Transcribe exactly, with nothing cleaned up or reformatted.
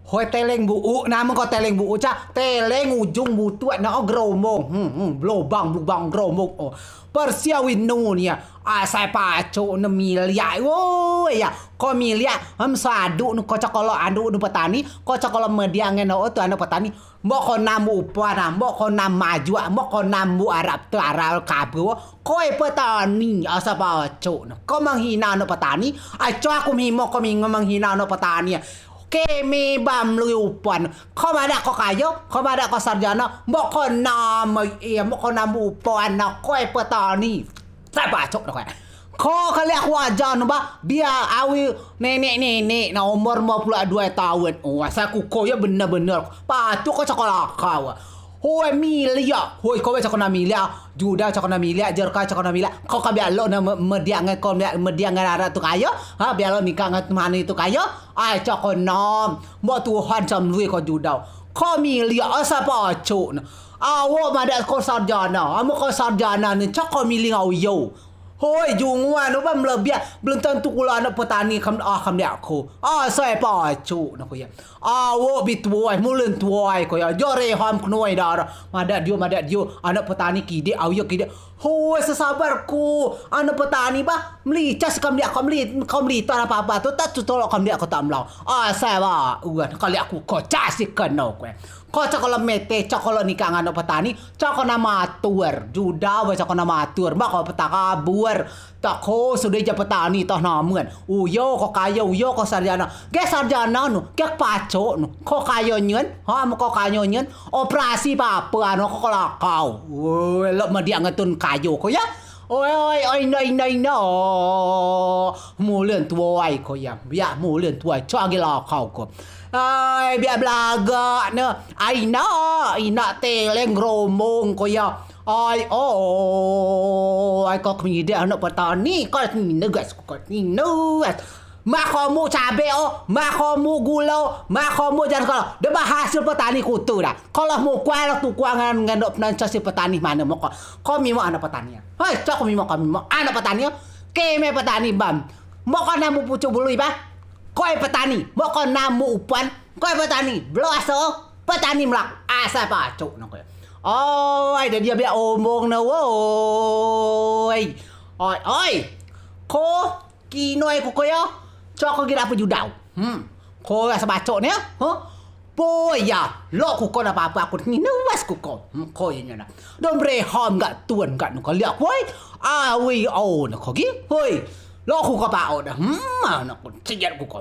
Hoi, teleng bu'uk, namen ko teleng bu'uk, ca, teleng ujung butuak ne o geromong. Hmm, hmm, belobang, belubang geromong o. Persiau inu ne, asai pacok ne miliak. Woi, ya, ko miliak, hem, saduk ne ko cakolo anduk ne petani, ko cakolo mediak ngen o tu anduk petani. Mbok ko nam upan, mbok ko nam majuak, mbok ko nam bu arap tu arap kabu. Koi petani, asai pacok ne. Ko menghina anduk petani, ai coa ku mimo ko mi-, menghina anduk petani. Keme ba melei upan. Ko madeak ko kayo, ko madeak ko sarjana, mbok ko nam, iya, mbok ko nam upan, koi petani. Sai pacok ne koi. Ko keliak ku ajar ne ba, bia awei nenek-nenek ne umur lemo puluak duai taun. O, asai ku ko yo bener-bener. Patut ko cakolo kau. Hoi, miliak. Hoi, ko be cakona miliak. Judau cakona miliak, jerka cakona miliak. Ko ka biak lok ne me-, mediak ngen ko, mediak, mediak ngen arak tu kayo. Ha, biak lok nikah ngen temani tu kayo. Ai, cakona. Mbok Tuhan sam lui ko judau. Ko miliak, asai pacok ne. Awok madeak ko sarjana. Amen ko sarjana ne, cako miling au yo. Hoi, junguan, uban melebiak, belum tentu kulo anduk petani kam, ah, kam diak ko. Asai pacok ne ko ya. Awok bi tuai, mulen tuai ko ya. Jo reham kenoi dara. Madeak dio, madeak dio, anduk petani kidek, au yo kidek. Hoi, sesabar ko. Anduk petani ba, melicas kam diak ko meli-, kam melita apa-apa tu, tak tu tolok kam diak ko tak melau. Asai ba, uan, keliak ku ko, casi keno ko. Ko cakolo mete, cakolo nikah ngen anduk petani, cakona matur. Judau ba cakona matur. Mbak ko petakabur. Tak ko sudo ijai petani toh namen. Uyo ko kayo, uyo ko sarjana. Ge sarjana nu, ge pacok nu. Ko kayo nyen, ha, amen ko kayo nyen. Operasi papa anu ko kelakau. Woi, lok mediak ngen tun kayo ko ya. Oi, oi, oi, ino, ino, ino. Mulen tuai ko ya. Biak mulen tuai. Cak agi lakau ko. Ai, biak belagak ne. Ai, ina, ina teleng geromong ko ya. Ai, o, ai, ko kemidek anduk petani. Ko nine gas, ko nine gas. Makomu cabe o, makomu gulo, makomu jan kalo. Deba hasil petani kutu da. Kalo mukua lo tukuangan ngen anduk petani, hasil petani mane moko. Ko mimo anduk petani. Hei, cak ko mimo, ko mimo anduk petani. Keme petani bam. Moko namu pucuk bului ba. Koi petani. Moko namu upan. Koi petani. Belo aso. Petani melak. Asai pacok ne ko. Oi, da dio biak omong ne, woi. Oi, oi. Ko kinoi ku ko ya. Cak ko gira apa judau. Hmm. Ko asai pacok ne, ha? Poya, lok ku ko na papa ku ni nuas ku ko. Hmm, ko inyo na. Dom reham gak tuan gak nu ko liak, woi. Awi, o, na ko gi. Hoi. Lok ku ko pao da. Hmm, na ko ciat ku ko.